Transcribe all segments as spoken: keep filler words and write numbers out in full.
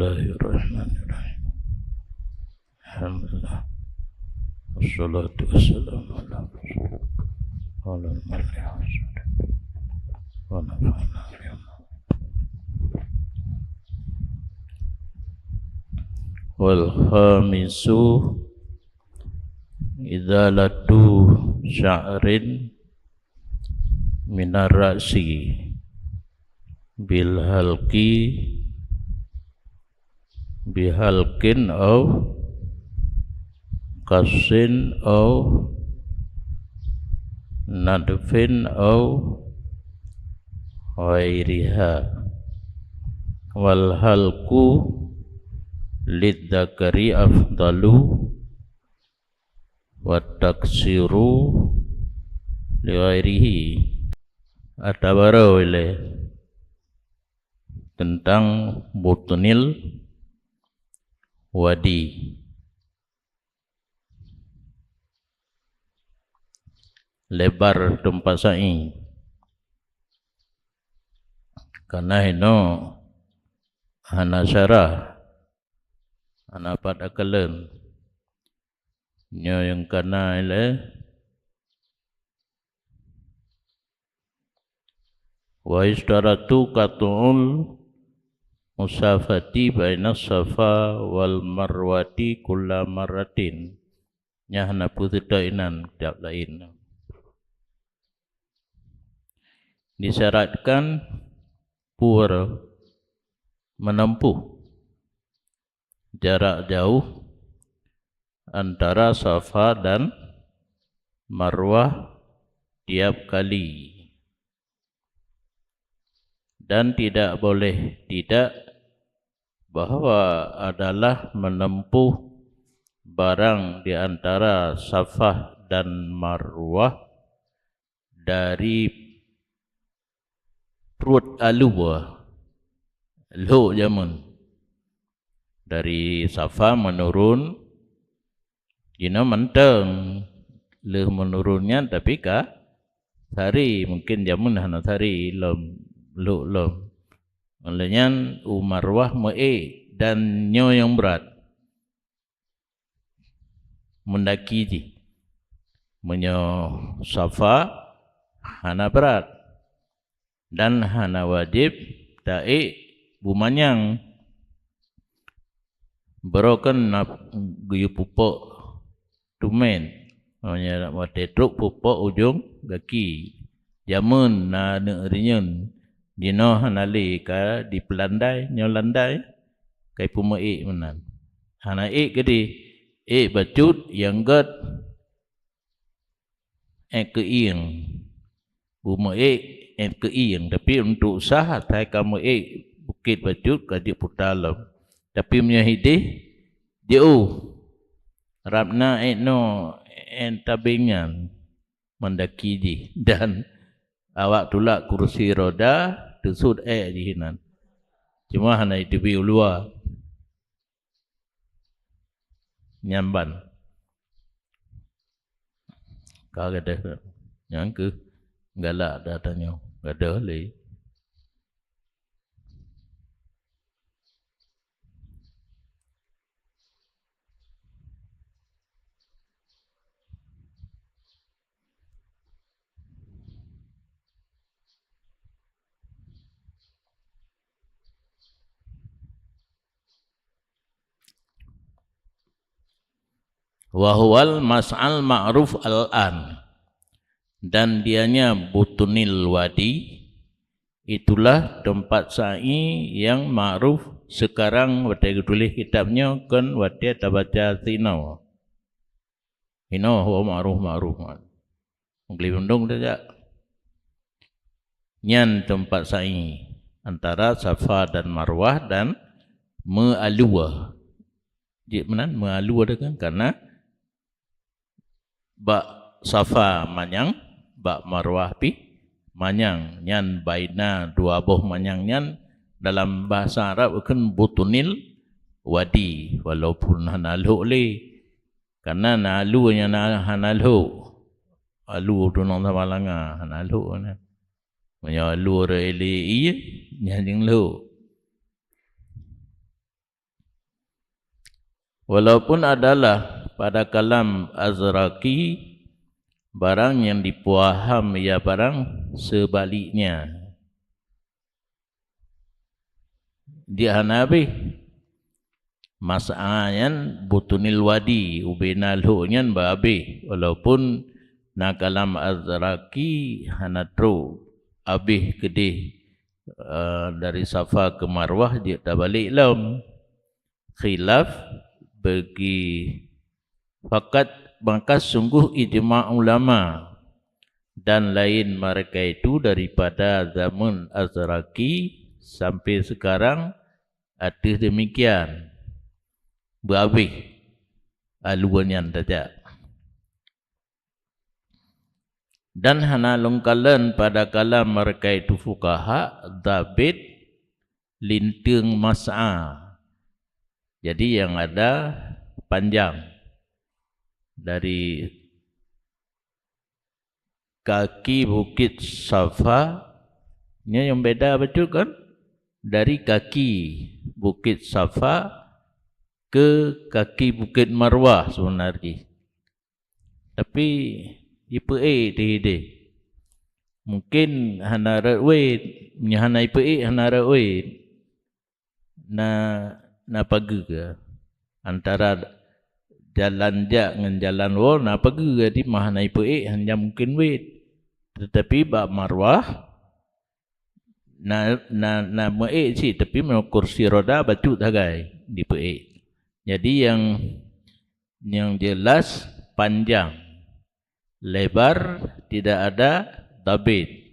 Bismillahirrahmanirrahim. Alhamdulillah. Wassalatu wassalamu ala Rasulillah. Wa ala alihi wa sahbihi. Wa nafa'na bihim. Wal khamisu izalatu sya'rin minar ra'si bil halqi bihalqin au qassin au nadfin au ghairiha. Wal halqu lidzakari afdalu wa taksiru li ghairihi. Atawa ilée tentang butnil wadi, lebar teumpat sa'i. Kana hino hana syarah, hana pat akeuleuen. Nyoe nyang kana ilée, wa yustaratu qat'ul musafati baina Safa wal Marwati kulla marratin. Nyan hana peue seutôt inan kitab laén. Disyaratkan pur menempuh jarak jauh antara Safa dan Marwah tiap kali. Dan tidak boleh tidak bahwa adalah menempuh barang di antara Safa dan Marwah dari pruet alue, lhok jameun. Dari Safa meunurun, jinoe mantong lheueh meunurun nyan, tapi ka sari, mungken jameun hana sari lom, lhok lom. Lheueh nyan u Marwah meuék, dan nyoe nyang brat. Meundaki jih. Meunyoe Safa hana brat dan hana wajéb taék bumanyang, baroe kan na geuyue pupok teumèn. Meunyoe watèe trok pupok ujong gaki, jameun na aneuk rinyueng, jinoe hana lé ka dipeulandai, nyoe landai, ka ipeumeuék meunan. Hana ék keudeh, ék bacut nyang gèt ék keuieng. Bumeuék ék keuieng, tapi untuk sah asai ka meuék bukét bacut ka jeuet puta lom. Tapi meunyoe hideh, jiôh, rab na ék noe ék tabeng nyan. Meundaki jih, dan awak tulak kursi roda, teusut ék jih inan. Cuma hana jiteubiet u luwa. Nyan ban. Ka gadôh. Nyan keuh galak tanyoe. Gadôh lé. Wa huwal mas'al ma'ruf al-an. Dan dianya butunil wadi, itulah tempat sa'i yang ma'ruf sekarang watèe geutuléh kitab nyoe kon watèe tabaca sinoe. Hinoe huwa ma'ruf, ma'ruf. Meugleh undong tajak. Nyan teumpat sa'i antara Safa dan Marwah dan meualue. Jeuet meunan meualue teuh kan, karena bak Safa manyang, bak Marwah pih manyang. Nyan baina dua boh manyang nyan dalam bahasa Arab kheun butunil wadi, walaupun hana lhok lé. Karena na alue nyang na, hana lhok. Alue tunong sama langa, hana lhok na. Meunyoe alue rot éli ié, nyan nyang lhok. Walaupun adalah pada kalam Azraqi barang yang dipaham ia barang sebaliknya. Dia hana habéh. Mas'a nyan butunil wadi, ubena lhok nyan ba habéh, walaupun na kalam Azraqi hana trok habéh keudeh, eh, dari Safa keu Marwah jeuet tabalek lom. Khilaf bagi fakat maka sungguh ijma ulama dan lain mereka itu daripada zaman Azraqi sampai sekarang ateueh demikian. Beuhabéh aluan nyan tajak. Dan hana lôn kalon pada kalam mereka itu fuqaha, zabit, linteung mas'a. Jadi yang ada panjang dari kaki Bukit Safa, nyoe nyang beda bacut kan? Dari kaki Bukit Safa ke kaki Bukit Marwah sebenarnya. Tapi ipeuék teuh idéh. Mungkin hana rot wét, meunyoe hana ipeuék hana rot wét. Na, na pageue ke? Antara jalan jak ngon jalan woe na pageue, jadi mah hana ipeuék hanya mungkin wét. Tetapi bak Marwah, na, na, na meuék cit, tapi meunyoe kursi roda bacut sagai dipeuék. Jadi yang, yang jelas panjang, lebar tidak ada tabit.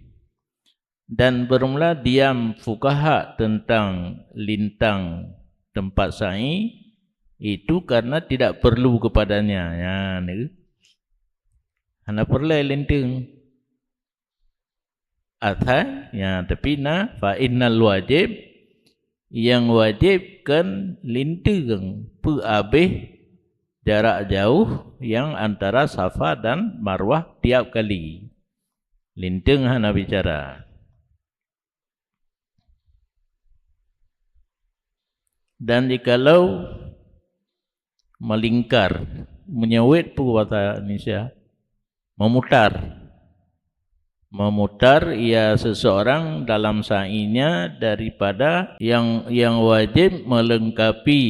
Dan bermula diam fukaha tentang lintang tempat sa'i itu karena tidak perlu kepadanya. Ya, ni. Hana peureulée linteung. Asai, ya, tapi na, fa innal wajib, yang wajib kan linteung peuabéh jarak jauh yang antara Safa dan Marwah tiap kali. Linteung hana bicara. Dan jikalau melingkar, menyewit pun bahasa Indonesia, memutar. Memutar ia seseorang dalam sa'inya daripada yang, yang wajib melengkapi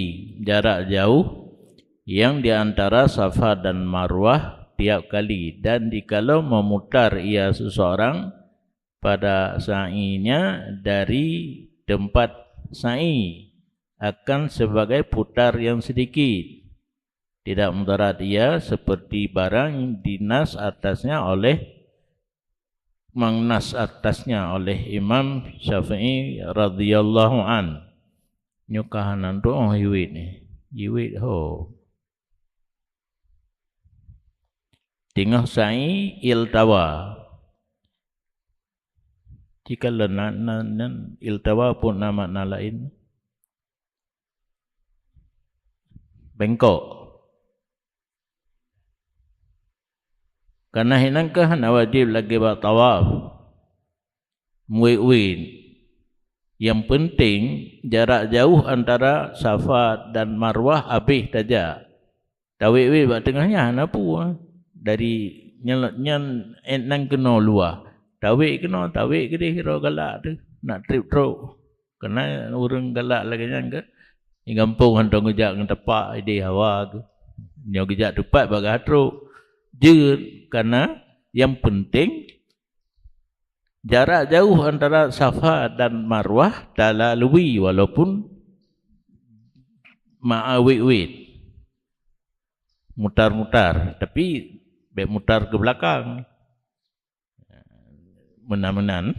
jarak jauh yang di antara Safa dan Marwah tiap kali. Dan jikalau memutar ia seseorang pada sa'inya dari tempat sa'i akan sebagai putar yang sedikit. Tidak mudarat ia seperti barang dinas atasnya oleh, mangnas atasnya oleh Imam Syafi'i radhiyallahu an. Nyoe ka hana doh iwit ni. Iwit ho. Teungoh sa'i iltawa. Jikalau na, na, na, iltawa pun na makna lain. Bengkok. Karena hinan keuh hana wajib lagée bak tawaf. Muwit-wit. Yang penting jarak jauh antara Safa dan Marwah habéh tajak. Tawét-wét bak teungoh nyan hana peue. Dari nyan, nyan, eh, nan keunoe luwah. Tawét keunoe, tawét keudeh sidroe galak teuh. Nak treb trok. Karena ureuëng galak lagée nyan ke, di gampông hantom geujak ngon tapak idéh hawa ke. Nyoe geujak teupat bagaih trok. Jeuet, karena yang penting jarak jauh antara Safa dan Marwah talalui walaupun meuawét-wét. Mutar-mutar, tapi bék mutar ke belakang. Meunan-meunan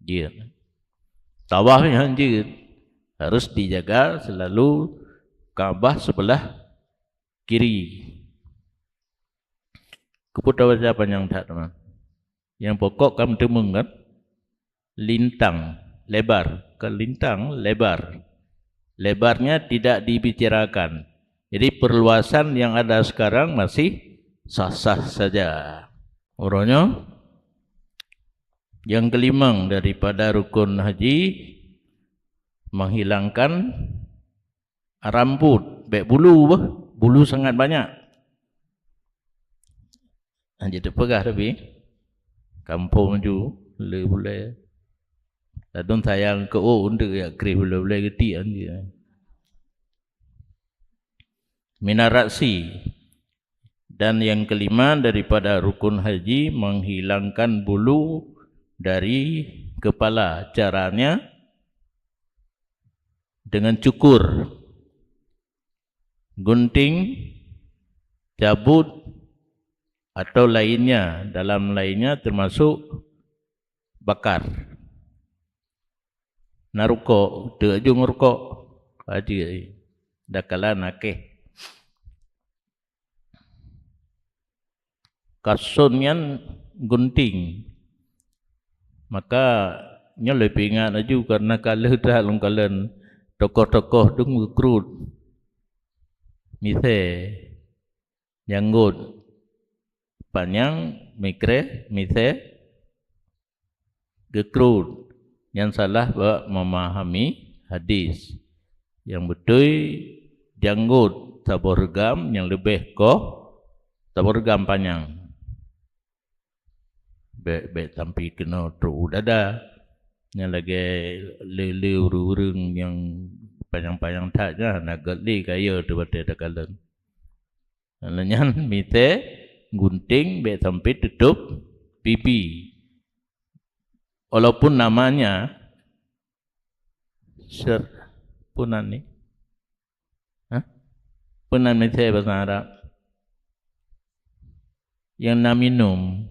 jeuet. Tawaf nyan jeuet. Harus dijaga selalu Ka'bah sebelah kiri. Keupeue tabaca panyang that, teuma. Yang pokok ka meuteumeung kan? Lintang, lebar. Bukan lintang, lebar. Lebarnya tidak dibicarakan. Jadi perluasan yang ada sekarang masih sah-sah saja. Uroe nyoe, yang kelimang daripada rukun haji, menghilangkan rambut Bèk bulu beuh, bulu sangat banyak. Hana jeuet teupeugah tapi, kampông ju le bulèe. Ladôm sayang keu ôn teuk jak kreh bulèe-bulèe geuti anjeue. Minar ra'si. Dan yang kelima daripada rukun haji, menghilangkan bulu dari kepala. Caranya dengan cukur, gunting, cabut, atau lainnya. Dalam lainnya termasuk bakar. Na rukok, teuk ju ngeurukok. Aji, dakala nakeh. Kasôn nyan gunting. Maka nyoe lé peuingat laju, karena ka lheueh that lôn kalon tokoh-tokoh dong geukrot. Misé, janggot panyang, mikreh, misé, geukrot. Nyan salah bak memahami hadis. Nyang beutôi, janggot saboh reugam, nyang leubeh koh saboh reugam panyang. Bèk, bèk sampai keunoe trok u dada. Nyan lagèe le-le ureueng-ureueng nyang panyang-panyang that nyan, na gèt lé kayèe teuh watèe takalon. Nyan misé gunting bèk sampai teutôp pipi. Walaupun namanya ser-, peue nan ni? Hah? Peue nan misé bahasa Arab? Nyang na minum.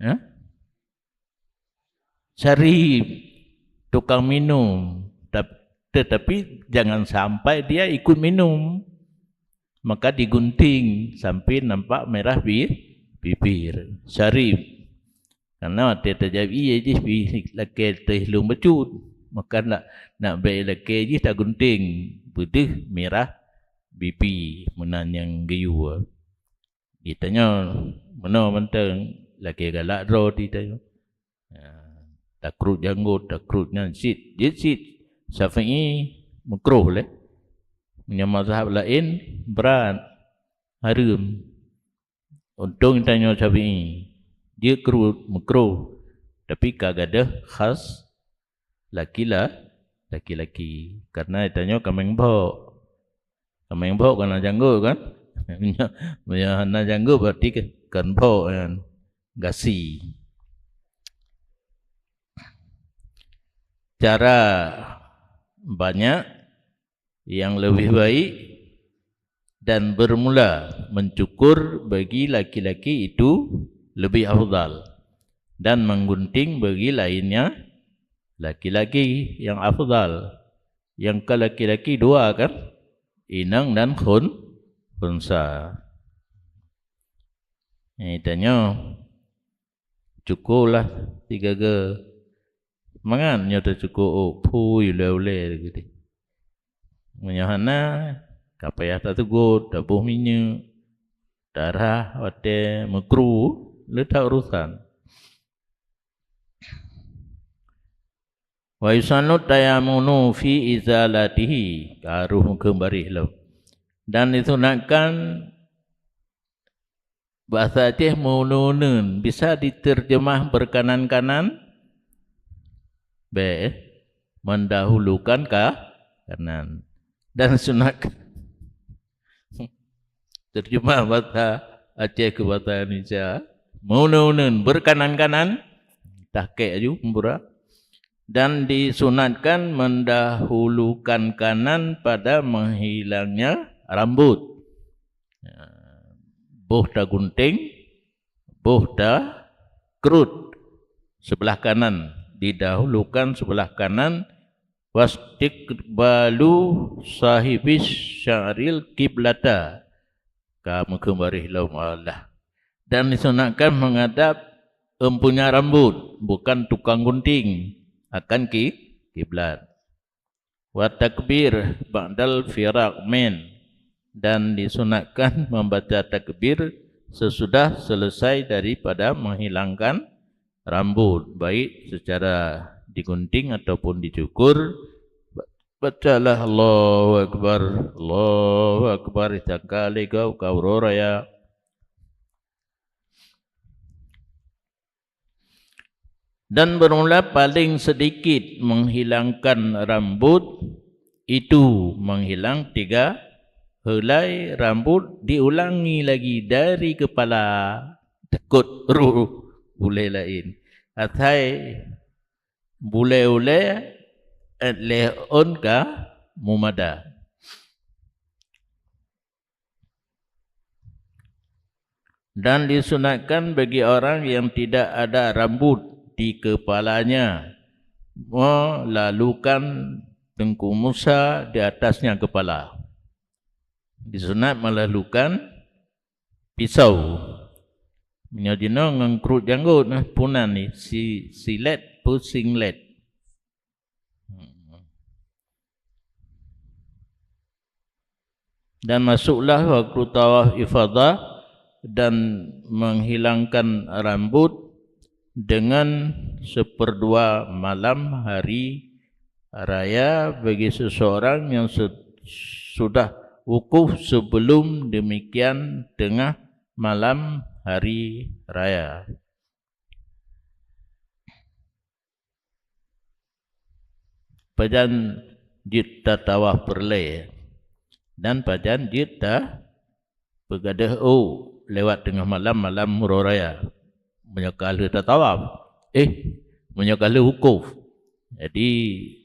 Hah? Syarib, tukang minum. Tap-, tetapi jangan sampai dia ikut minum. Maka digunting sampai nampak merah bi-, bibir. Syarib. Karena watèe tajak ie jih pih lakèe teuh lôn bacut. Maka nak, nak bèk lakèe jih tagunting, beudeuh mirah bibi meunan nyang geuyue. Geutanyoe meunoe mantong lakèe galak droe di tanyoe. Ya, takrot janggot, takrot nyan cit, jeuet cit Syafi'i meukruh lé. Meunyoe mazhab laén brat, hareuem. Untông tanyoe Syafi'i, jeuet krot meukruh, tapi ka gadôh khas laki la-, laki-laki. Karena tanyoe kaméng bhok. Kaméng bhok kan na janggot kan? Meunyoe, meunyoe hana janggot berarti kan, kan bhok kan. Gasi. Cara banyak yang lebih baik dan bermula mencukur bagi laki-laki itu lebih afdal dan menggunting bagi lainnya laki-laki yang afdal. Yang ke laki-laki dua kan? Inong dan khun-, khunsa. Ni tanyoe. Cukolah tiga ge. Mangat nyoe teucuko ôk phui ulée-ulée teuh. Meunyoe hana, ka payah tateugot, taboh minyeuk, tarhah watée meukru, le that urosan. Wa yusannu tayamunu fi izalatihi, ka rôh meukeumbareh lom. Dan disunatkan Bahasa Aceh meuneun-neun bisa diterjemah berkanan-kanan, bèk, mendahulukan ka kanan. Dan sunat terjemah bahasa Aceh ke bahasa Indonesia, meuneun-neun berkanan-kanan, tahkek aju pura, dan disunatkan mendahulukan kanan pada menghilangnya rambut. Ya, boh tagunting, boh takrut. Sebelah kanan, didahulukan sebelah kanan. Wastiqbalu sahibis sya'ril kiblata. Ka meukeumbareh lom Allah. Dan disunatkan menghadap empunya rambut, bukan tukang gunting, akan ki-, kiblat. Wa takbir ba'dal firaq min, dan disunatkan membaca takbir sesudah selesai daripada menghilangkan rambut, baik secara digunting ataupun dicukur, Bacalah Allahu Akbar, Allahu Akbar, sangka lé gob ka uroe raya. Dan bermula paling sedikit menghilangkan rambut, itu menghilang tiga helai rambut, diulangi lagi dari kepala takot roh ulée laén. Asai bulée-ulée, eh, lhée ôn ka mumada. Dan disunatkan bagi orang yang tidak ada rambut di kepalanya melalukan tengku Musa di atasnya kepala. Disunat melalukan pisau. Meunyoe jinoe ngon krut janggot, nah, punan ni, si, silet, pusing let. Dan masuklah waktu tawaf ifadah dan menghilangkan rambut dengan seperdua malam hari raya bagi seseorang yang se-, sudah wukuf sebelum, demikian tengah malam hari raya. Pajan jeuet tatawaf peureulée, dan pajan jeuet tapeugadôh ôk lewat teungoh malam, malam uroe raya. Meunyoe ka lheueh tatawaf, eh, meunyoe ka lheueh wukuf. Jadi,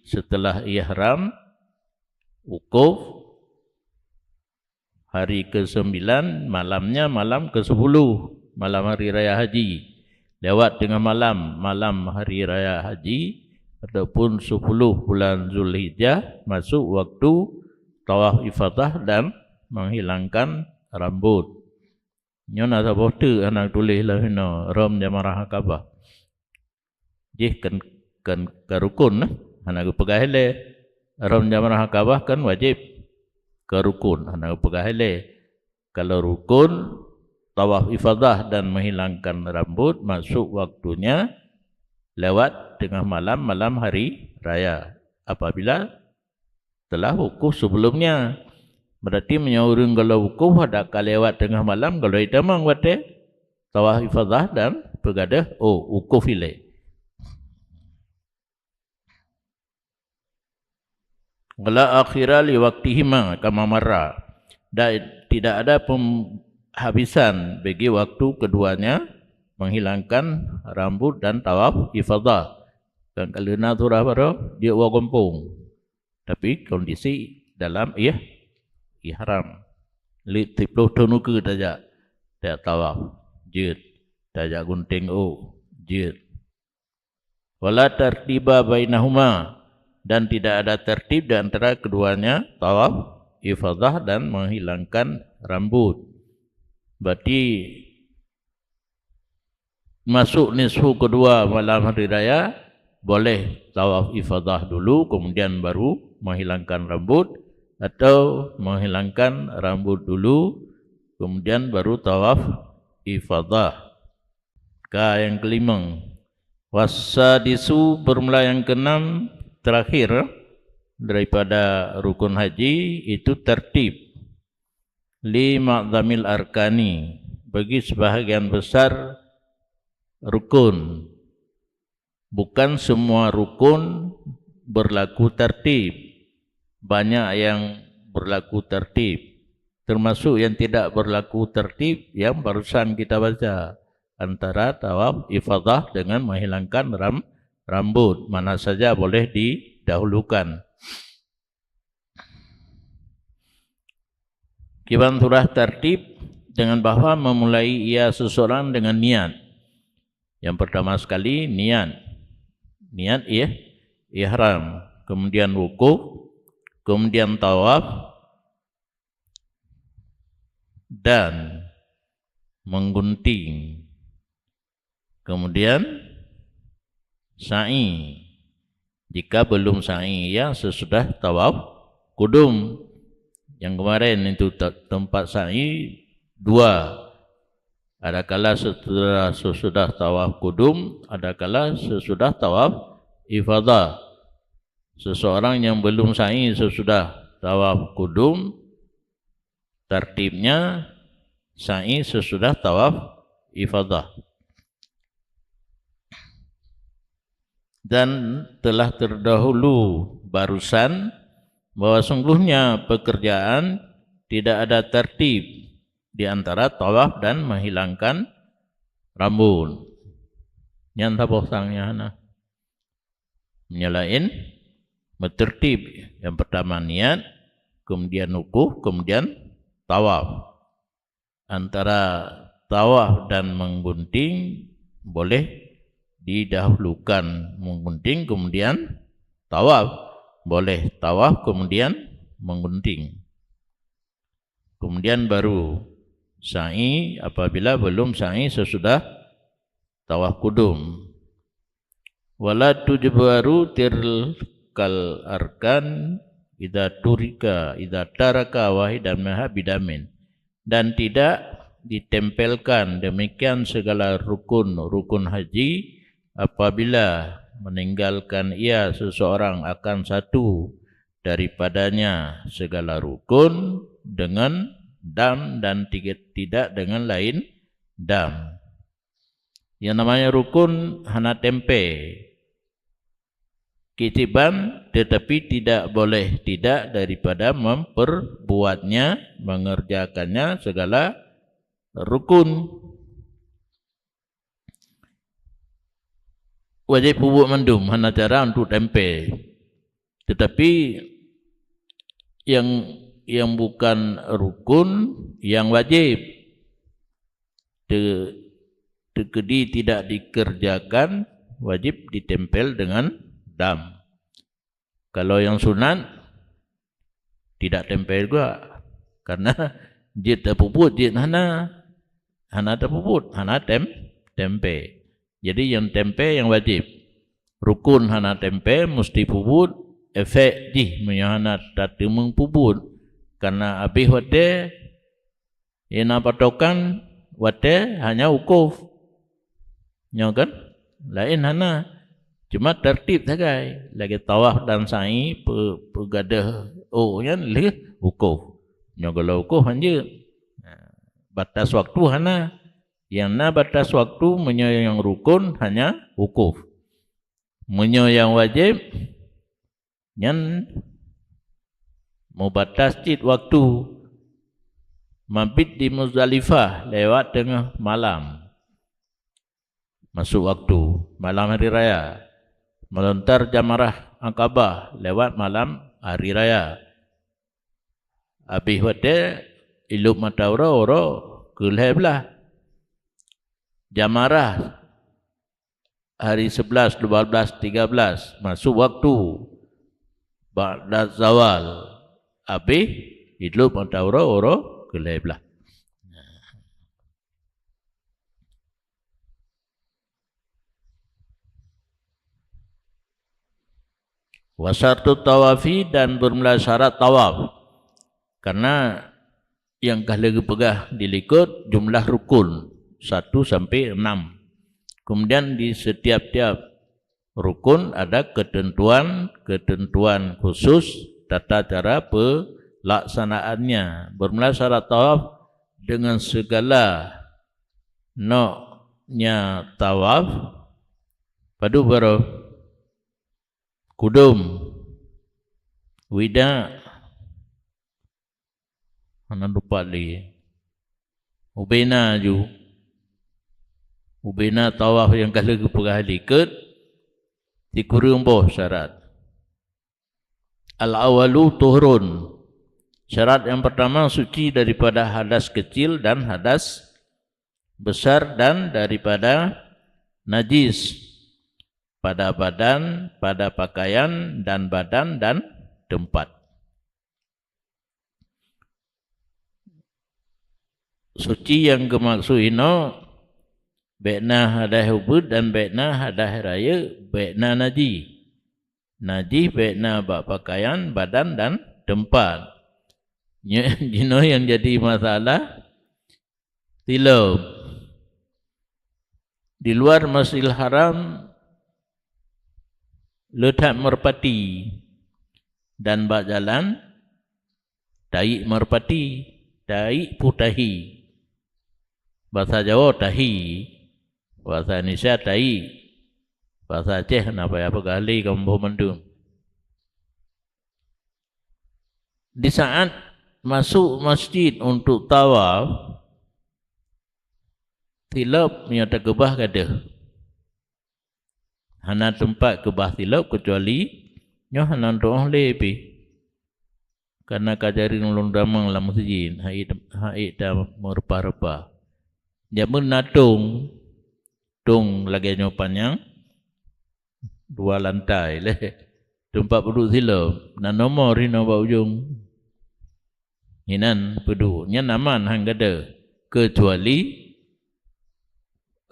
seuteulah ihram, wukuf, hari kesembilan, malamnya malam kesepuluh, malam hari raya haji. Lewat tengah malam, malam hari raya haji, ataupun sepuluh bulan Zulhijjah, masuk waktu tawaf ifadah dan menghilangkan rambut. Nyoe na saboh teuk hana tuléh lam hinoe, rom jamarah Aqabah. Jih kan, kan ka rukun nah, hana geupeugah ilée. Rom jamarah Aqabah kan wajéb, ka rukun, hana geupeugah ilée. Kalau rukun, tawaf ifadah dan menghilangkan rambut masuk waktunya lewat tengah malam, malam hari raya. Apabila telah wukuf sebelumnya. Berarti meunyoe ureuëng gohlom wukuf, adak ka lewat teungoh malam, gohlom itamong watée tawaf ifadah dan peugadôh, oh, wukuf ilée. Wala akhira li waktihima kama marra. Dan tidak ada pemhabisan bagi waktu keduanya menghilangkan rambut dan tawaf ifadah. Dan kalau na surah baru, dia wa gampông. Tapi kondisi dalam ih-, ihram. Li tiplôh thon ukeue tajak, tajak tawaf, jeuet. Tajak gunting ôk, jeuet. Wala tartiba bainahuma, dan tidak ada tertib di antara keduanya, tawaf ifadah dan menghilangkan rambut. Berarti masuk nisfu kedua malam hari raya, boleh tawaf ifadah dulu, kemudian baru menghilangkan rambut, atau menghilangkan rambut dulu, kemudian baru tawaf ifadah. Ka yang kelimong. Wasadisu, bermula yang keenam, terakhir daripada rukun haji, itu tertib. Li ma'zamil arkani, bagi sebahagian besar rukun. Bukan semua rukun berlaku tertib. Banyak yang berlaku tertib. Termasuk yang tidak berlaku tertib yang barusan kita baca, antara tawaf ifadah dengan menghilangkan ram-, rambut. Mana saja boleh didahulukan. Kiban surah tertib dengan bahwa memulai ia seseorang dengan niat. Yang pertama sekali, niat. Niat ih-, ihram, kemudian wukuf, kemudian tawaf, dan menggunting. Kemudian sa'i. Jika belum sa'i, ya, sesudah tawaf kudum. Yang kemarin itu te-, tempat sa'i dua. Adakala setelah, sesudah tawaf kudum, adakala sesudah tawaf ifadah. Seseorang yang belum sa'i sesudah tawaf kudum, tartibnya sa'i sesudah tawaf ifadah. Dan telah terdahulu barusan bahwa sungguhnya pekerjaan tidak ada tertib di antara tawaf dan menghilangkan rambut. Nyan saboh sang nyan hana. Meunyoe laén, meuteurtib. Yang pertama niat, kemudian wukuf, kemudian tawaf. Antara tawaf dan menggunting boleh didahulukan menggunting, kemudian tawaf. Boleh tawaf, kemudian menggunting. Kemudian baru sa'i apabila belum sa'i sesudah tawaf kudum. Wala tujbaru tilkal arkan idza turika, idza taraka wahidan minha bidamin. Dan tidak ditempelkan demikian segala rukun-rukun haji apabila meninggalkan ia seseorang akan satu daripadanya segala rukun dengan dam dan tiga, tidak dengan lain dam. Yang namanya rukun hana tempe. Kitiban, tetapi tidak boleh tidak daripada memperbuatnya, mengerjakannya segala rukun. Wajib peubuet mandum, hana cara untuk tempe. Tetapi yang, yang bukan rukun, yang wajib te-, teukeudi tidak dikerjakan, wajib ditempel dengan dam. Kalau yang sunat, tidak tempel juga. Karena jeuet tapeubuet, jeuet hana, hana tapeubuet, hana tem-, tempe. Jadi yang tempe yang wajib. Rukun hana tempe, meusti peubuet, efek jih meunyoe hana tateumeung peubuet. Karena abéh watée, inan patokan watée hanya wukuf. Nyoe kan? Laén hana. Cuma tertib sagai. Lagée tawaf dan sa'i pe-, peugadôh ôk nyan lheueh wukuf. Nyoe gohlom wukuf hanjeuet. Batas waktu hana. Nyang na batas waktu meunyoe nyang rukun hanya wukuf. Meunyoe nyang wajéb, nyan mubatas cit waktu, mabit di Muzdalifah lewat teungoh malam, masuk waktu malam hari raya, meulontar jamarah Aqabah lewat malam hari raya, abéh watée ilop mata uroe, uroe keu lhée blaih, jamarah hari sebelas, dua belas, tiga belas, masuk waktu ba'da zawal, abéh ilop mata uroe, uroe keu lhée blaih. Wa syartut tawafi, dan bermula syarat tawaf. Karena nyang ka lheueh geupeugah di likot jumlah rukun satu sampai enam. Kemudian di setiap-tiap rukun ada ketentuan-ketentuan khusus tata cara pelaksanaannya. Bermula syarat tawaf dengan segala noknya tawaf, padub baroe, kudum, wida, hana lupa lé. Ubena ju. Ubena tawaf nyang ka lheueh geupeugah likot, sikureueng boh syarat. Al-awalu tuhurun. Syarat yang pertama suci daripada hadas kecil dan hadas besar dan daripada najis pada badan, pada pakaian, dan badan dan tempat. Suci nyang geumaksud inoe, bék na hadas ubit dan bék na hadas rayeuk, bék na najih. Najih bék na bak pakaian, badan, dan teumpat. Nyoe, jinoe nyang jadi masalah. Tilom. Di luar Masjidil Haram, le that meureumpati Dan bak jalan, taik meurpati, taik putahi. Basa Jawoe tahi, basa Indonesia taik, basa Aceh na payah peugah lé kamoe boh mandum. Di saat masuk masjid untuk tawaf, tilop nyoe takeubah gadeuh. Hana teumpat keubah tilop keucuali nyoe hana tu'oh lé pih. Kana ka jareueng lôn damang lam masjid, hai, hai ta meureupah-reupah. Jameun na tong, tong lagée nyoe panyang, dua lantai lé. Teumpat peuduek silop, na nomor inoe bak ujong. Inan peuduek, nyan aman han gadeuh, keucuali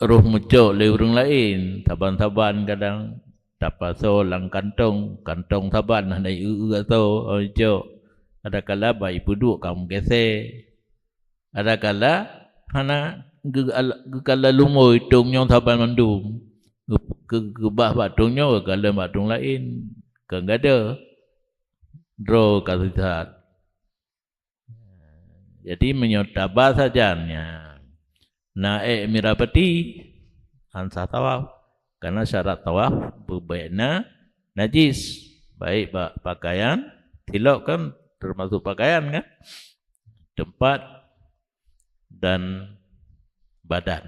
roh meucok lé ureuëng laén, saban-saban kadang tapasoe lam kantong, kantong saban hana ieu-eu asoe, oh, icok. Adakala bak ipeuduek ka meugesé. Adakala hana geu-, geukala lumoe itong nyoe saban mandum. Geu-, geu-, geubah bak tong nyoe, geukalon bak tong laén. Kon gadeuh. Droe ka sisat. Jadi, meunyoe taba sajan nyan na ék mirah pati, han sah tawaf. Karena syarat tawaf beubék na najis, baik bak pakaian, tilok kan termasuk pakaian kan, tempat dan badan.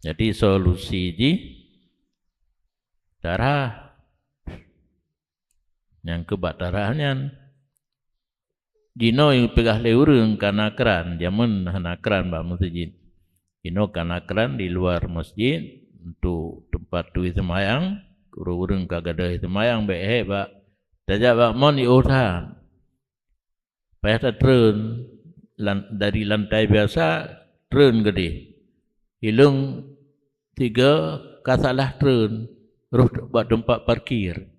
Jadi solusi jih darah. Nyang keubah darah nyan. Jinoe peugah lé ureuëng kana kran, jameun hana kran bak meuseujid. Jinoe kana kran di luar masjid untuk tempat tui seumayang, ureuëng-ureuëng ka gadôh seumayang bék hék bak tajak bak mon jiôh that. Payah tatreun lan-, dari lantai biasa treun keudeh. Ilong tiga ka salah treun, roh bak teumpat parkir.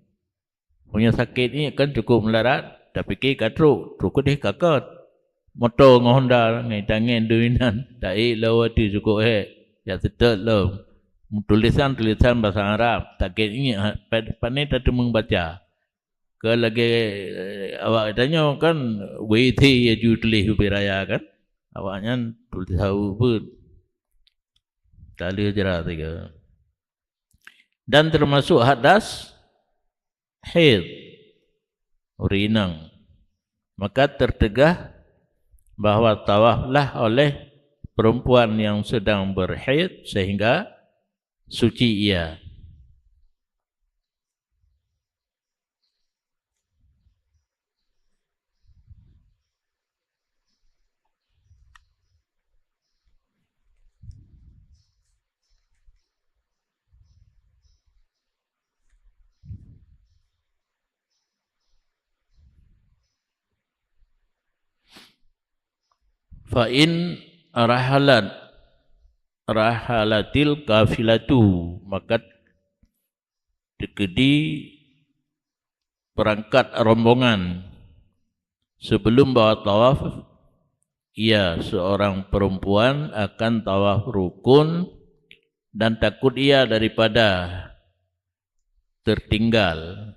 Meunyoe sakét ngiek kan cukôp meularat, tapike ka trok, trok keudeh ka kot. Moto ngon honda ngon tangen dum inan, taék lom watèe cukôp hék, jak seutôt lom. Tulisan-tulisan basa Arab, sakét ngiek ha-, pa-, pane tateumeung baca. Ka lagèe, eh, awak tanyoe kan W T ya ju tuléh ubé raya kan. Awaknyan tuléh saweue peuet. Taleuh jra tiga. Dan termasuk hadas haid, ureuëng inong. Maka tertegah bahwa tawaflah oleh perempuan yang sedang berhaid sehingga suci ia. Fa in rahalat, rahalatil kafilatu, maka teukeudi perangkat rombongan. Sebelum bahwa tawaf, ia seorang perempuan akan tawaf rukun dan takut ia daripada tertinggal,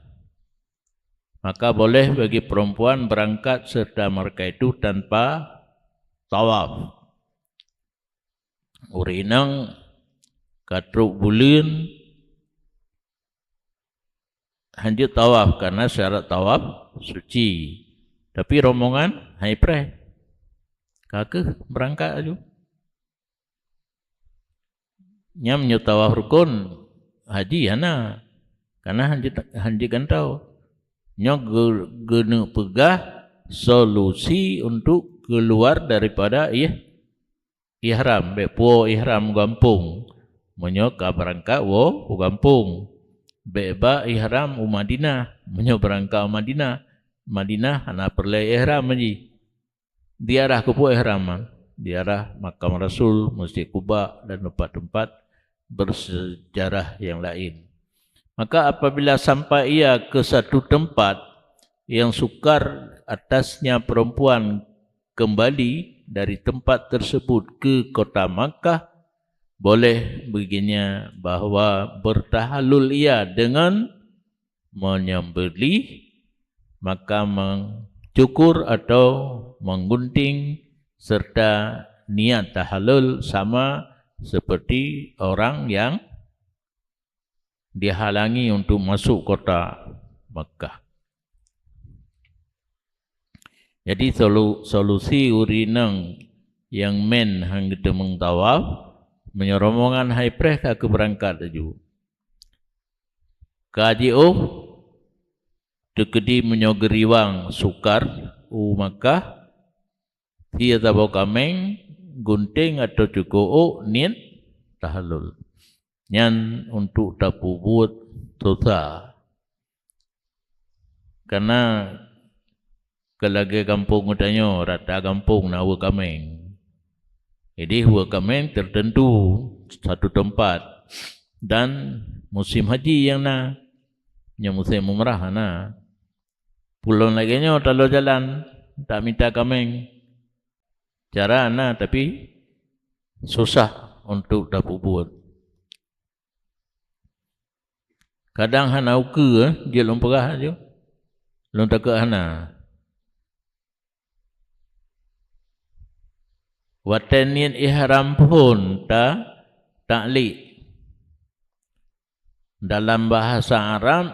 maka boleh bagi perempuan berangkat serta mereka itu tanpa tawaf. Ureuëng inong ka trok buleuen hanjeuet tawaf, karena syarat tawaf suci. Tapi rombongan hai preh. Ka keuh berangkat laju. Nyam nyoe tawaf rukun haji hana. Karena hanjeuet, hanjeuet gantoe. Nyoe geu-, geuneuk peugah solusi untuk keluar daripada ih-, ihram, bék puwoe ihram u gampông. Meunyoe ka beurangkat woe u gampông, bék ba ihram u Madinah. Meunyoe beurangkat u Madinah, Madinah hana peureulée ihram jih. Ziarah keupeue ihram? Ziarah makam Rasul, Masjid Quba, dan tempat-tempat bersejarah yang lain. Maka apabila sampai ia ke satu tempat yang sukar atasnya perempuan kembali dari tempat tersebut ke kota Makkah, boleh baginya bahwa bertahalul ia dengan menyembelih, maka mencukur atau menggunting serta niat tahallul sama seperti orang yang dihalangi untuk masuk kota Makkah. Jadi solu-, solusi ureueng inong nyang meunan han geuteumeung tawaf, meunyoe rombongan hai preh ka keubeurangkat laju. Ka jiôh teukeudi meunyoe geuriwang sukar u Makkah, sie saboh kaméng, gunténg atau cuko ôk, niet tahallul. Nyan untuk tapeubuet susah. Karena keu lagée gampông geutanyoe, rata gampông na ueh kaméng. Jadi ueh kaméng tertentu satu tempat dan musim haji nyang na. Nyang musim umrah hana. Ulôn lagée nyoe talo jalan, tamita kaméng. Cara na, tapi susah untuk tapeubuet. Kadang hana ukeue, eh, jeuet lôn peugah laju. Lôn takot hana. Watée niet ihram phon ta-, taklik. Dalam bahasa Arab,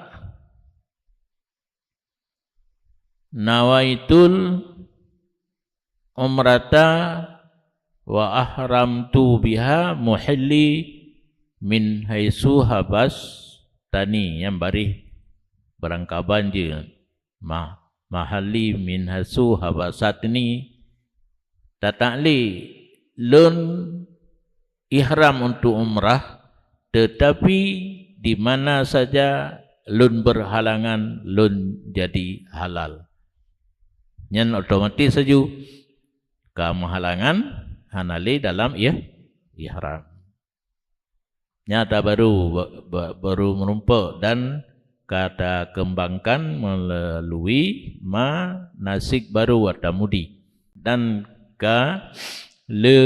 nawaitul umrata wa ahramtu biha muhilli min haitsu habastani, nyang baréh barangkaban jeuet. Ma-, mahalli min haitsu habastani. Tataklik lôn ihram untuk umrah, tetapi di mana saja lôn berhalangan, lôn jadi halal. Nyan otomatis laju ka meuhalangan, hana lé dalam ih-, ihram. Nyata baru ba-, ba-, baru meurumpok dan ka takeumbangkan meulalu manasik baru atau mudi, dan ka le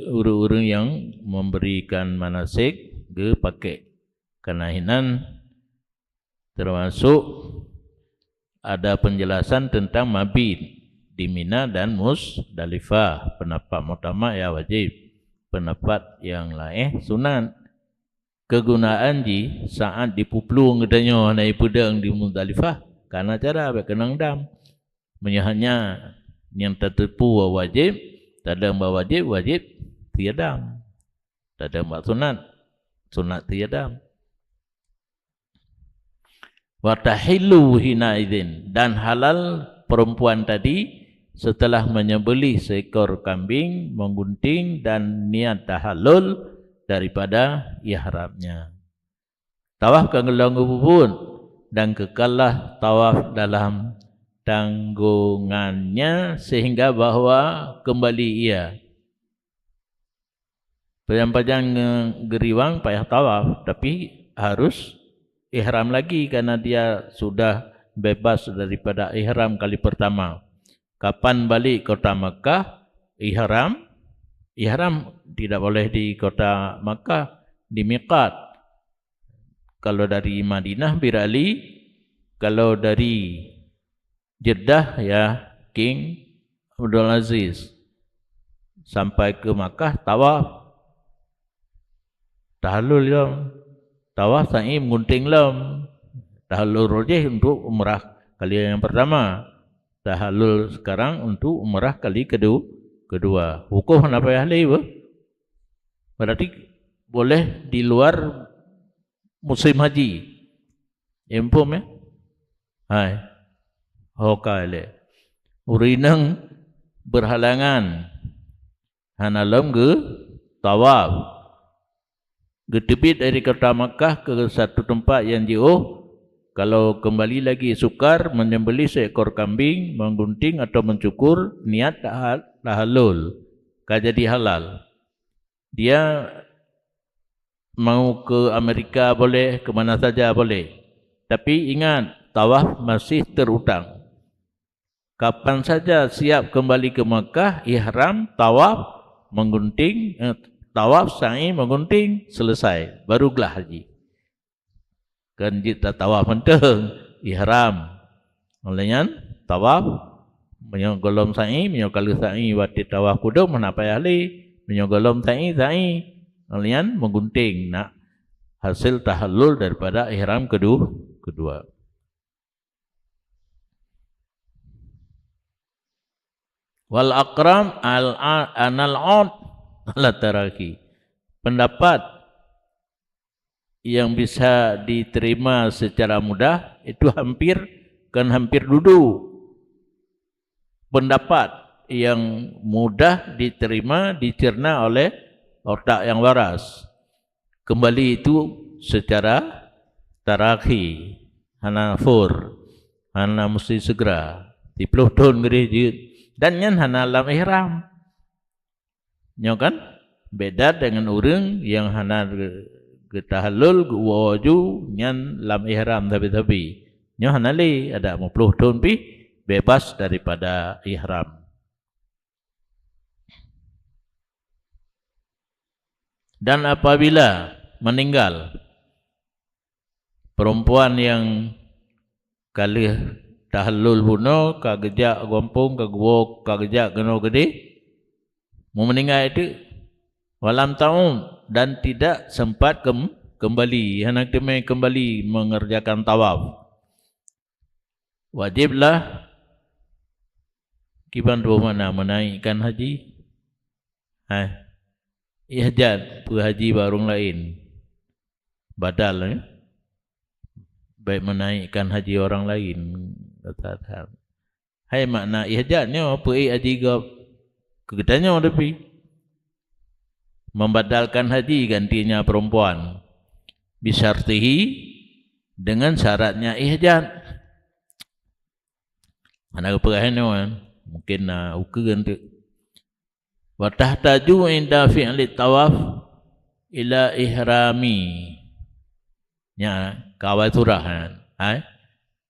ureuëng-ureuëng nyang memberikan manasik geupakék. Kana hinan termasuk ada penjelasan tentang mabit di Mina dan Musdalifah. Pendapat muktamad ya wajib, pendapat yang laén sunat. Kegunaan jih saat dipuplueng geutanyoe hana ipeudong di Musdalifah, kana cara bék keunong dam. Meunyoe hanya nyang tateupeue wajib, tadong bak wajib, wajib tiadam. Tadong bak sunat, sunat tiadam. Wa tahillu hina idzin, dan halal perempuan tadi setelah menyembelih seekor kambing, menggunting dan niat tahallul daripada ihramnya. Tawaf ka geulong geupeubuet dan kekallah tawaf dalam tanggongannya sehingga bahwa kembali ia. Pajan-pajan nge-, geuriwang payah tawaf, tapi harus ihram lagi karena dia sudah bebas daripada ihram kali pertama. Kapan balik kota Makkah, ihram, ihram tidak boleh di kota Makkah, di miqat. Kalau dari Madinah, Bir Ali, kalau dari Jeddah, ya, King Abdul Aziz. Sampai ke Makkah, tawaf. Tahallul lom. Tawaf sa'i menggunting lom. Tahallul rojih untuk umrah kali yang pertama. Tahallul sekarang untuk umrah kali kedu-, kedua. Wukuf hana payah lé, beuh. Berarti boleh di luar musim haji. Muphom, ya? Hai. Ho ka lé. Ureuëng inong berhalangan hana lom geutawaf. Geuteubiet dari kota Makkah ke satu tempat yang jiôh, kalau kembali lagi sukar, menyembelih seekor kambing, menggunting atau mencukur, niat taha-, tahallul, ka jadi halal. Dia mau ke Amerika boleh, ke mana saja boleh. Tapi ingat, tawaf masih terutang. Kapan saja siap kembali ke Makkah, ihram, tawaf, menggunting, eh, tawaf, sa'i, menggunting, selesai. Baru glah haji. Kan jeuet tatawaf mantong, ihram. Oleh nyan, tawaf, meunyoe gohlom sa'i, meunyoe ka lheueh sa'i watée tawaf kudum, hana payah lé. Meunyoe gohlom sa'i, sa'i. Oleh nyan, meugunting, nak hasil tahallul daripada ihram kedu-, kedua. Wal aqrab al-, anal 'ad ala tarahi. Pendapat yang bisa diterima secara mudah itu hampir, kan hampir dudu. Pendapat yang mudah diterima, dicerna oleh otak yang waras. Kembali itu secara tarahi, hana fur, hana mesti segera. Siplôh thon geudeh jeuet. Dan nyan hana lam ihram. Nyoe kan beda dengan ureuëng nyang hana ge-, geutahallul, geuwoe aju, nyan lam ihram sabe-sabe. Nyoe hana lé, adak meuplôh thon pih bebas daripada ihram. Dan apabila meninggal, perempuan yang ka lheueh tahallul bunoe, ka geujak gampông, ka geuwoe, ka geujak keunoe keudeh, meumeuninggai teuk, walam ta'ud, dan tidak sempat kem-, kembali, hana teumé kembali mengerjakan tawaf. Wajiblah kiban dua makna menaikkan haji. Hai. Ihjat, peuhaji bak ureuëng laén. Badal, eh? Baik menaikkan haji orang lain. Hai makna ihjat nyoe, peuék haji gob keu geutanyoe tapi. Membadalkan haji gantinya perempuan. Bisyartihi, dengan syaratnya ihjat. Hana geupeugah nyoe, mungkin na ukeue teuk. Wa tahtaju inda fi'li tawaf ila ihrami. Nya, kawai surah, hai.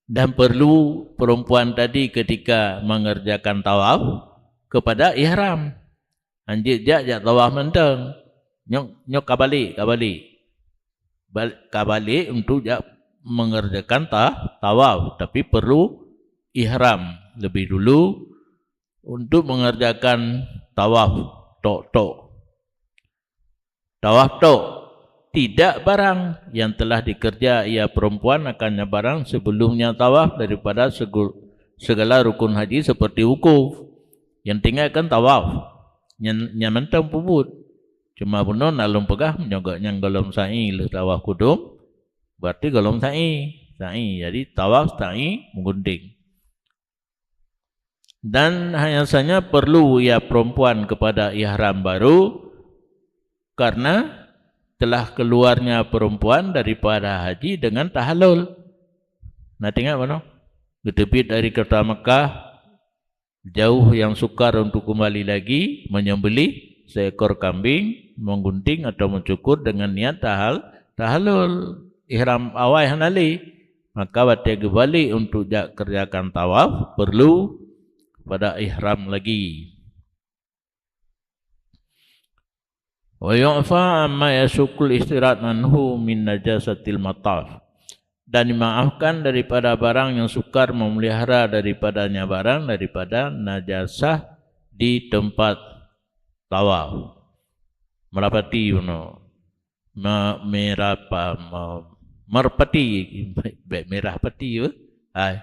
Dan perlu perempuan tadi ketika mengerjakan tawaf kepada ihram. Hanjeuet jak, jak tawaf mantong. Nyoe, nyoe ka balek, ka balek. Bal-, ka balek untuk jak mengerjakan ta-, tawaf, tapi perlu ihram lebih dulu untuk mengerjakan tawaf tok-tok. Tawaf tok, tidak barang yang telah dikerja ia perempuan akannya barang sebelumnya tawaf daripada segu-, segala rukun haji seperti wukuf. Yang tinggalkan tawaf, nyan, nyan mantong peubuet. Cuma bunoe na lôn peugah, meunyoe gobnyan gohlom sa'i lheueh tawaf kudum, berarti gohlom sa'i. Sa'i, jadi tawaf, sa'i, meugunting. Dan hanya saja perlu ia perempuan kepada ihram baru, karena telah keluarnya perempuan daripada haji dengan tahallul. Na teuingat bunoe? Geuteubiet dari kota Mekah, jauh yang sukar untuk kembali lagi, menyembelih seekor kambing, menggunting atau mencukur dengan niat tahal-, tahallul. Ihram awai hana lé. Maka watée geubalek untuk jak kerjakan tawaf, perlu pada ihram lagi. Wa yu'fa amma yasukul istirat anhu min najasatil mataf. Dan dimaafkan daripada barang yang sukar memelihara daripadanya barang daripada najasah di tempat tawaf. Merapati bunoe. Ma-, merapa-, ma-, merpati. Baik merah pati, eh? Hai.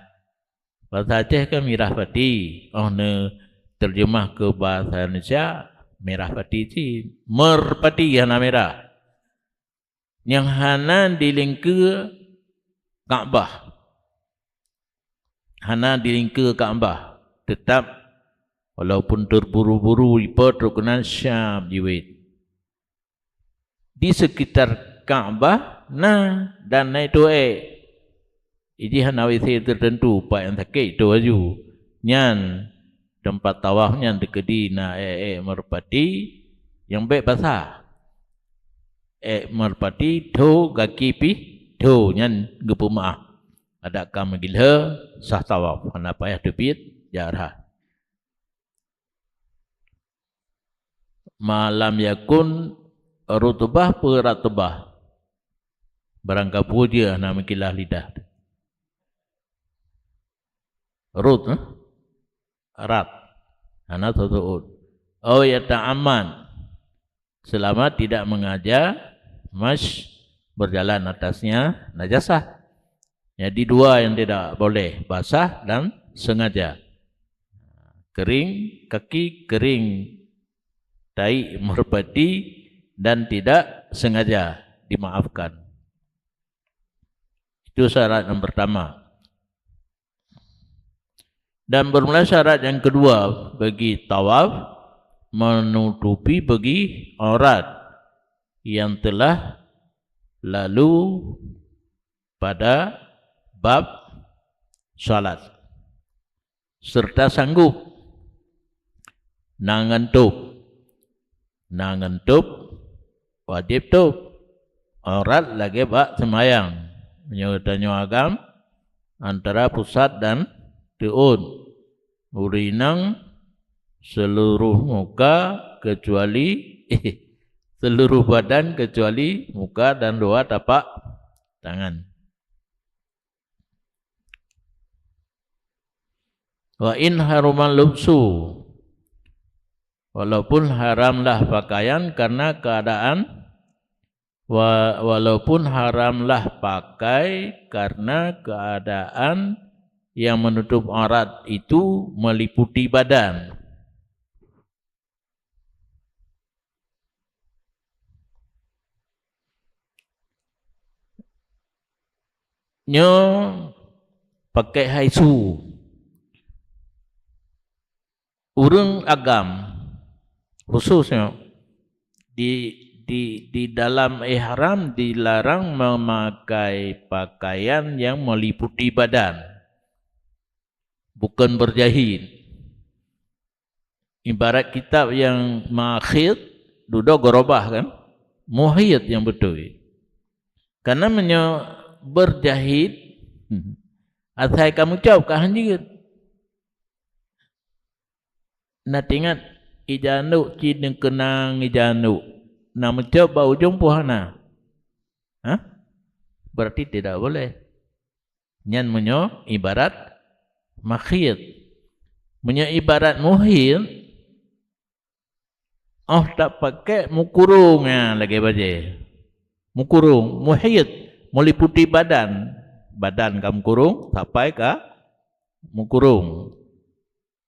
Bahasa Aceh kan mirah pati. Oh, ne terjemah ke bahasa Indonesia, merah pati cit. Merpati hana merah. Nyang hana dilingke Ka'bah. Hana dilingke Ka'bah. Tetap, walaupun terburu-buru, ipot ruknan Syam jiwet. Di sekitar Ka'bah na dan na itôh ék. Iji hana W C tertentu, pat nyang sakét itôh laju. Nyan, teumpat tawaf nyan dikeudi na ék-ék meurpati nyang bèk basah. Ék meurpati tho, gaki pih tho, nyan geupeumeu'ah. Adak ka meugilhé sah tawaf, hana payah teubiet jarah. Ma lam yakun rutbah peu ratbah. Barang kapeue jeuet hana meukilah lidah. Rot, eh? Rat. Hana teutuot. Au yata'ammad. Selama tidak mengaja masy berjalan atasnya najasah. Jadi dua yang tidak boleh, basah dan sengaja. Kering kaki, kering tai merpati dan tidak sengaja, dimaafkan. Itu syarat yang pertama. Dan bermula syarat yang kedua bagi tawaf, menutupi bagi aurat yang telah lalu pada bab salat, serta sanggup. Na ngon tôb. Na ngon tôb, wajéb tôb. Aurat lagée bak seumayang. Meunyoe tanyoe agam antara pusat dan teuôn, ureuëng inong seuluruh muka keucuali seuluruh badan keucuali muka dan dua tapak tangan. Wa in harumal lubsu, walaupun haramlah pakaian karena keadaan, wa-, walaupun haramlah pakai karena keadaan yang menutup aurat itu meliputi badan. Nyoe pakai haisu. Ureuëng agam, khususnya di, di, di dalam ihram dilarang memakai pakaian yang meliputi badan, bukan berjahit. Ibarat kitab yang makhit, dudoe gorobah kan? Muhit yang beutôi. Karena meunyoe berjahit, asai kamu cop ka hanjeuet. Na teuingat, ija anok cit neukeunang ija anok. Na meucop bak ujong peue hana? Hah? Berarti tidak boleh. Nyan meunyoe ibarat makhit. Meunyoe ibarat muhit, oh, tapakek mukurong, ya, lagée bajée. Mukurong, muhit, meliputi badan. Badan ka mukurong, sapai ka mukurong.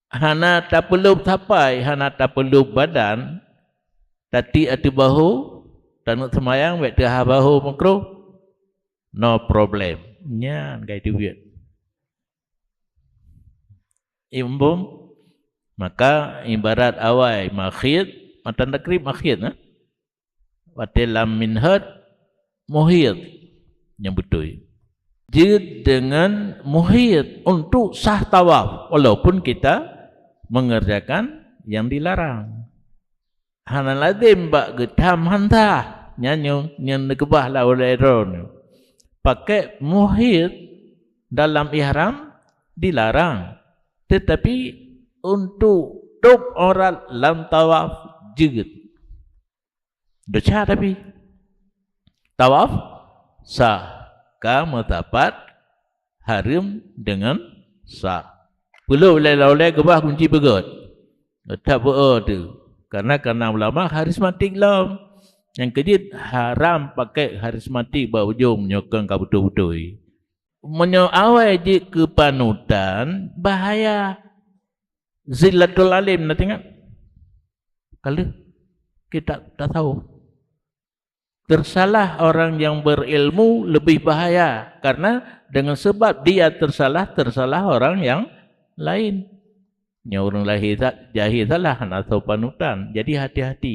Hana tapeulop sapai, hana tapeulop badan, tatiek ateueh bahu, taneuk seumayang bék teuhah bahu makruh. No problem. Nyan ka jiteubiet. Imbum, maka ibarat awai makhit, matan takrib makhit, nah. Watée lam minhaj, muhit nyang beutôi. Jeuet deungon muhit untuk sah tawaf, walaupun kita mengerjakan yang dilarang. Hana lazem bak geutham han sah, nyan nyang, nyang neukeubah lé ulée droeneuh. Pakai muhit dalam ihram dilarang, tetapi untuk tôb aurat lam tawaf jeuet. Desya tapi tawaf sah, ka meusapat hareuem deungon sah. Peuleueh ulée-ulée keubah kunci beugét. That beu tu. Karena, karena ulama karismatik lom. Nyang keujeuet haram pakai karismatik bak ujong meunyoe kon ka beutôi-beutôi. Meunyoe awai jeuet keu panutan, bahaya. Zillatul alim, na teuingat? Ka lheueh kitab tasawuf. Tersalah orang yang berilmu lebih bahaya, karena dengan sebab dia tersalah, tersalah orang yang lain. Nyoe ureuëng lahé sa-, jahé salah hana soe panutan. Jadi hati-hati.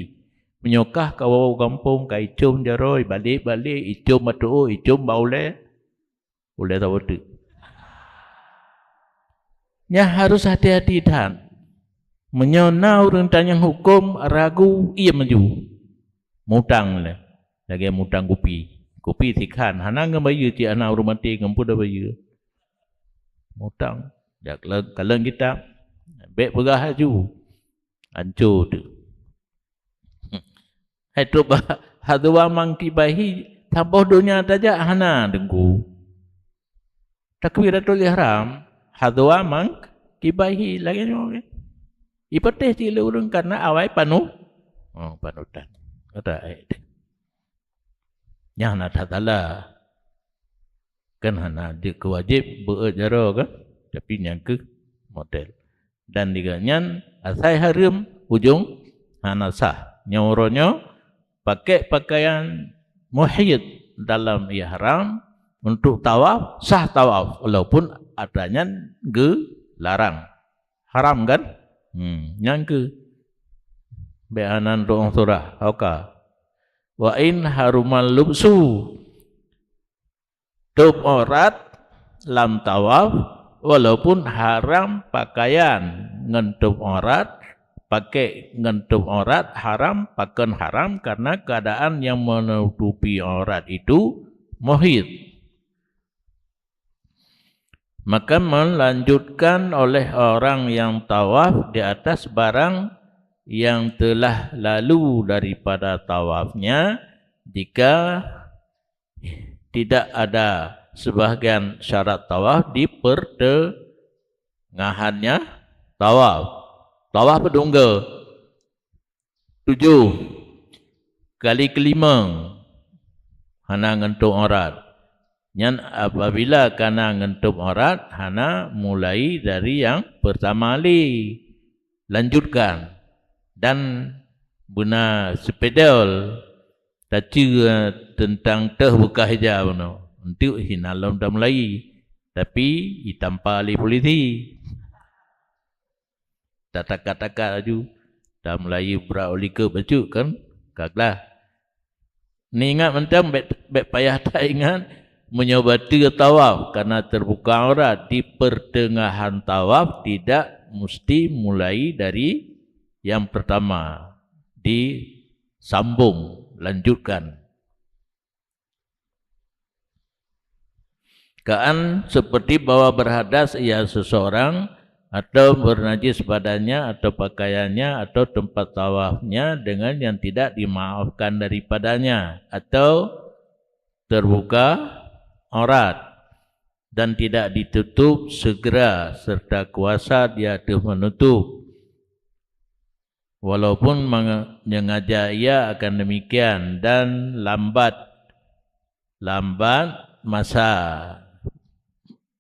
Meunyoe kah kawoe gampông ka icom jaroe, balek-balek, icom ateueh, icom bak ulée, ulée saboh teuk. Nyan harus hati-hati that. Meunyoe na ureuëng tanyong huköm ragu, iem laju. Mutang lé. Lagée mutang kupi. Kupi sikhan, hana ngon bayeue cit hana ureuëng maté ngon peue bayeue. Mutang. Jak kalon, kalon kitab. Bék peugah laju. Anco tu. Hai trok bah, hadwa mangki bahi Saboh donya tajak hana teungku. Takbiratul ihram, hadwa mangkibaihi, lagée nyoe. Ipatéh cit lé ureuëng karena awai panu-, oh, panutan. Kata ayat teuh. Nyan hana that salah. Kan hana jeuet keu wajéb beuet jaroe kan, tapi nyan keuh model. Dan di gobnyan asai hareuem, ujong hana sah. Nyoe uroe nyoe pakai pakaian muhid dalam ihram untuk tawaf, sah tawaf walaupun atra nyan geularang. Haram kan? Hmm, nyan keuh. Bék hana tueng surah, oka. Wa in harumal lubsu. Tôb aurat lam tawaf, walaupun haram pakaian ngon tôb aurat, pakai ngon tôb aurat haram, pakon haram karena keadaan yang menutupi aurat itu muhid. Maka melanjutkan oleh orang yang tawaf di atas barang yang telah lalu daripada tawafnya, jika tidak ada sebahagian syarat tawaf di pertengahannya tawaf. Tawaf peudungga. Tujoh. Kali kelima, hana ngon tôb aurat. Nyan apabila kana ngon tôb aurat, hana mulai dari yang pertama lé. Lanjutkan. Dan beuna spidol taceue teuntang teuh beukah ija bunoe. Enteuk hina lom tamulai, tapi itampa lé polisi. Tataka-taka laju, tamulai brat u likot bacut kan, ka glah. Neuingat mantong, bék, bék payah taingat, meunyoe bateue tawaf kana teubuka aurat di pertengahan tawaf, tidak musti mulai dari yang pertama, disambung, lanjutkan. Kaan seperti bahwa berhadas ia seseorang, atau bernajis badannya, atau pakaiannya, atau tempat tawafnya dengan yang tidak dimaafkan daripadanya, atau terbuka aurat, dan tidak ditutup segera serta kuasa di atas menutup, walaupun menge-, sengaja ia akan demikian, dan lambat, lambat masa.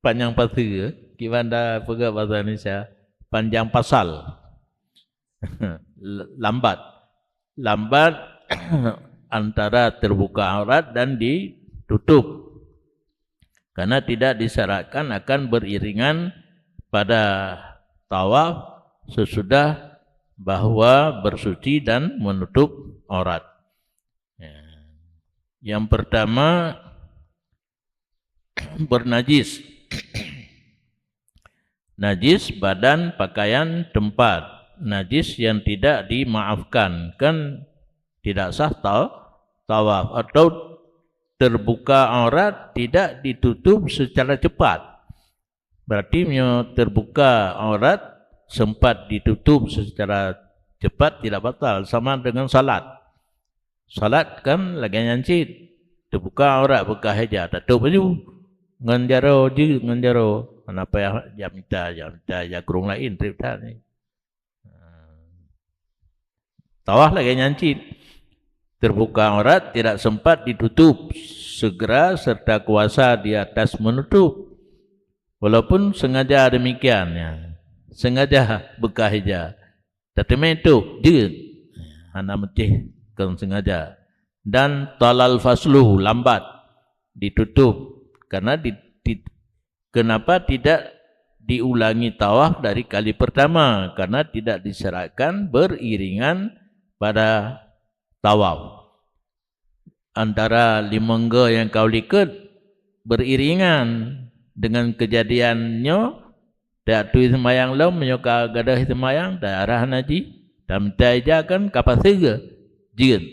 Panjang pasal, kiban da peugah bahasa Indonesia, panjang pasal. Lambat. Lambat antara terbuka aurat dan ditutup. Karena tidak disyaratkan akan beriringan pada tawaf sesudah bahwa bersuci dan menutup aurat. Ya. Yang pertama, bernajis. Najis badan, pakaian, tempat. Najis yang tidak dimaafkan, kan tidak sah ta-, tawaf, atau terbuka aurat tidak ditutup secara cepat. Berarti meunyoe terbuka aurat sempat ditutup secara cepat tidak batal, sama dengan salat. Salat kan lagée nyan cit. Terbuka aurat beukah ija, tatôb laju. Ngon jaroe, jeuet ngon jaroe. Hana payah jak mita, jak mita, jak krueng laén treb that. Tawaf lagée nyan cit. Terbuka aurat tidak sempat ditutup segera serta kuasa di atas menutup. Walaupun sengaja demikian, ya. Sengaja beukah ija. Tateumé tôb, jeuet. Hana meutéh kon sengaja. Dan talal faslu, lambat ditutup. Karena di, di, kenapa tidak diulangi tawaf dari kali pertama? Karena tidak disyaratkan beriringan pada tawaf. Antara limong goe nyang ka u likot beriringan. Dengan kejadian nyoe, tak tui seumayang lom, meunyoe ka gadôh seumayang, tak arah naji, tamita ija kan ka paseue, jeuet.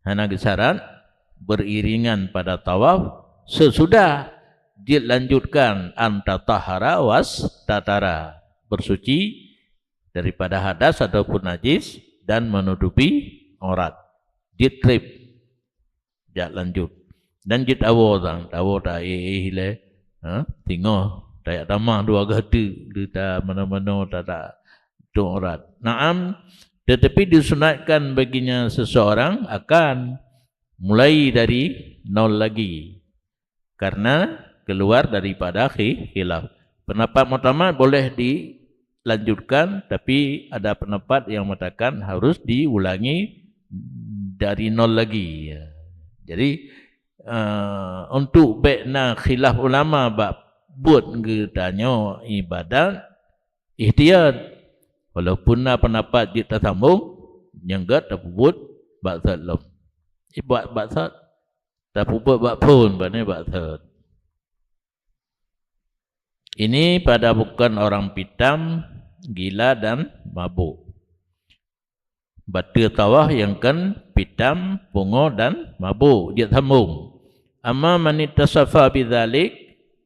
Hana geusyarat beriringan pada tawaf, sesudah jeuet lanjutkan an tatahhara was tatara, bersuci daripada hadas ataupun najis dan menutupi aurat. Jeuet treb. Jak lanjut. Dan jeuet awoe sang, tawoe ta éh-éh ilée, ha, singoh tajak tamah dua gata, leuta manoe-manoe ta, ta tueng aurat. Naam, tetapi disunatkan baginya seseorang akan mulai dari nol lagi, karena keluar daripada khi-, khilaf. Pendapat muktamad boleh dilanjutkan, tapi ada pendapat yang mengatakan harus diulangi dari nol lagi. Jadi, eh, untuk bék na khilaf ulama bak buet geutanyoe ibadat ihtiyat, walaupun na pendapat jeuet tasambong, nyang gét tapeubuet bak thot lom. Ibuet bak thot, tapeubuet bak phon, bak ni bak thot. Ini pada bukan orang pitam, gila dan mabuk. Bateue tawaf nyang kon pitam, pungo dan mabuk, jeuet sambong. Amma man ittasafa bidzalik,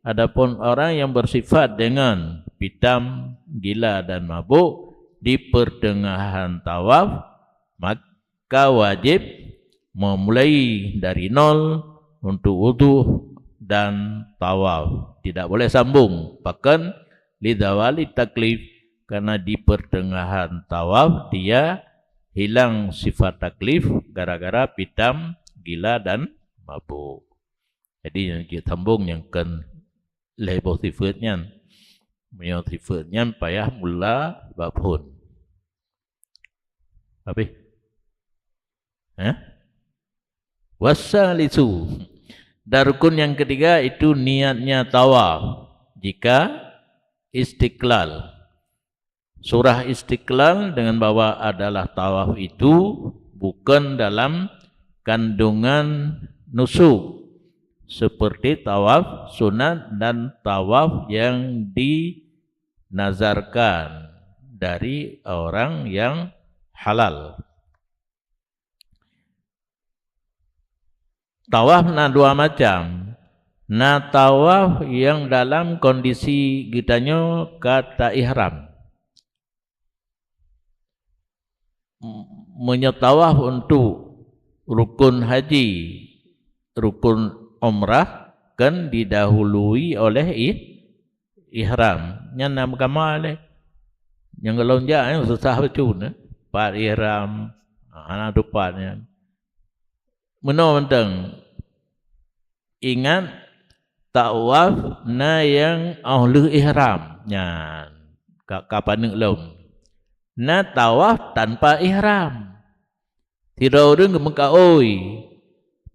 adapun orang yang bersifat dengan pitam, gila dan mabuk di pertengahan tawaf, maka wajib memulai dari nol untuk wudhu dan tawaf. Tidak boleh sambung. Bahkan lidzawali taklif, karena di pertengahan tawaf dia hilang sifat taklif gara-gara pitam, gila dan mabuk. Jadi nyang jeuet sambong nyang kon lhée boh sifat nyan. Meunyoe sifat nyan payah mula bak phon. Habis. Hah? Wasalisu. Dan rukun yang ketiga itu niatnya tawaf. Jika istiqlal. Surah istiqlal dengan bahwa adalah tawaf itu bukan dalam kandungan nusuk seperti tawaf sunat dan tawaf yang dinazarkan dari orang yang halal. Tawaf na dua macam. Na tawaf nyang dalam kondisi geutanyoe ka ta-ihram. Meunyoe tawaf untuk rukun haji, rukun umrah, kan didahului oleh ih-, ihram. Nyan na meukama lé. Nyang golom jak nyan susah bacut, eh. Pat ihram, hana tupat nyan. Meunoe mantong. Ingat, tawaf na nyang óh lheueh ihram. Nyan, ka, ka paneuk lom. Na tawaf tanpa ihram. Sidroe ureuëng geumeukaôi,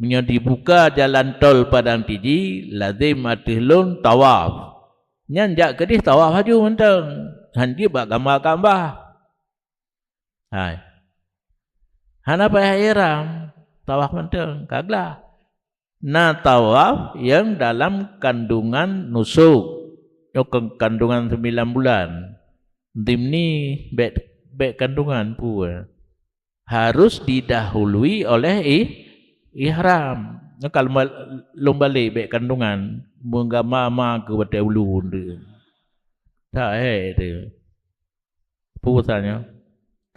meunyoe dibuka jalan tol Padang Tiji, lazem ateueh lôn tawaf. Nyan jak keudeh tawaf laju mantong, han jeuet bak gamba Ka'bah. Hai. Hana payah ihram, tawaf mantong, ka glah. Na tawaf nyang dalam kandungan nusuk, nyoe kan kandungan sembilan bulan. Dimni bék, bék kandungan peue. Harus didahului oleh ih-, ihram. Nyoe ka lom ba-, lom balek bék kandungan, meugama-ma keu watée ulôn tu. Tak, eh, tu. Peue urusan nyoe?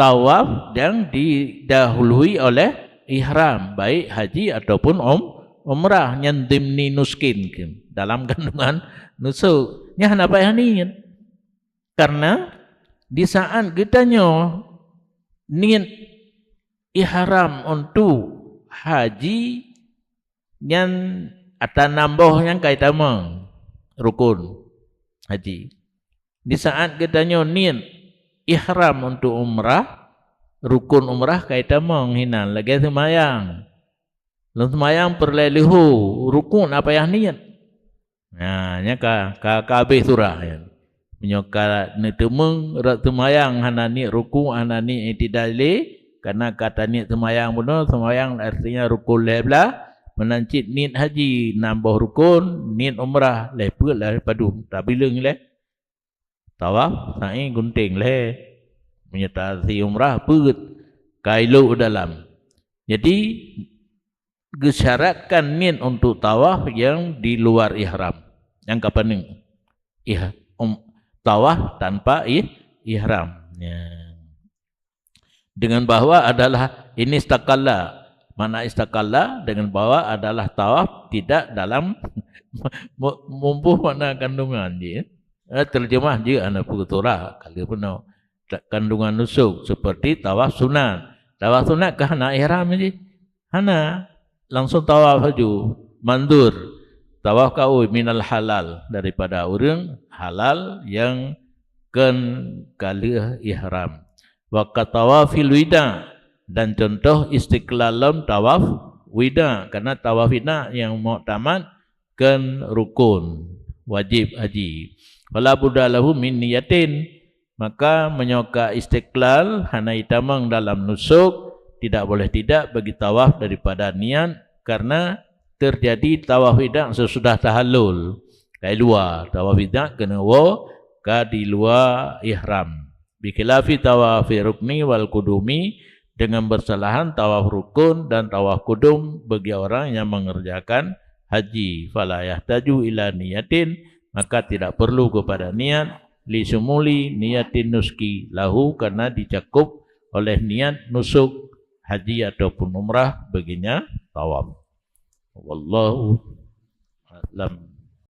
Tawaf nyang didahului oleh ihram, baik haji ataupun um-, umrah, nyan dimni nuskin, dalam kandungan nusuk. Nyan hana payah niet. Karena di saat geutanyoe niet ihram untuk haji, nyan ata nam boh nyan ka itamong rukun haji. Di saat geutanyoe niet ihram untuk umrah, rukun umrah ka itamong hinan lagée seumayang. Lom seumayang peureulée leuho, rukun na payah niet. Nah, nyan ka, ka, ka habéh surah nyan. Meunyoe ka neuteumeung rot seumayang hana niet rukuk, hana niet i'tidal lé, karena ka taniet seumayang bunoe, seumayang artinya rukun lhée blaih, meunan cit niet haji nam boh rukun, niet umrah lhée peuet lhée padum, tabileueng lé. Tawaf, sa'i, gunting lhée. Meunyoe tasi umrah peuet, ka ilok dalam. Jadi, geusyaratkan niet untuk tawaf nyang di luar ihram. Nyang ka paneuk. Ih-, um, tawaf tanpa ih-, ihram. Ya. Dengan bahwa adalah ini istakalla, Makna istaqalla dengan bahwa adalah tawaf tidak dalam mu-, mumpuh makna kandungan jih. Eh, terjemah jih hana peue surah, kali peunoh. Ta-, kandungan nusuk seperti tawaf sunat. Tawaf sunat kah hana ihram jih? Hana. Langsung tawaf laju. Mandur. Tawaf kawi minal halal, daripada ureuëng halal nyang kon ka lheueh ihram. Wa ka tawafil wida, dan contoh istiqlal lom tawaf wida, karena tawaf wida nyang muktamad kon rukun wajib haji. Fala budda lahu min niyatin, maka meunyoe ka istiqlal hana jitamong dalam nusuk, tidak boleh tidak bagi tawaf daripada niat, karena terjadi tawaf wida sesudah tahallul. Ka di luwa, tawaf wida keuneuk woe ka di luwa ihram. Bikhilafi tawafi rukni wal qudumi, dengan bersalahan tawaf rukun dan tawaf qudum bagi orang yang mengerjakan haji. Fala yahtaju ila niyatin, maka tidak perlu kepada niat, li syumuli niyatin nuski lahu, karena dicakup oleh niat nusuk haji ataupun umrah baginya tawaf. Wallahu a'lam.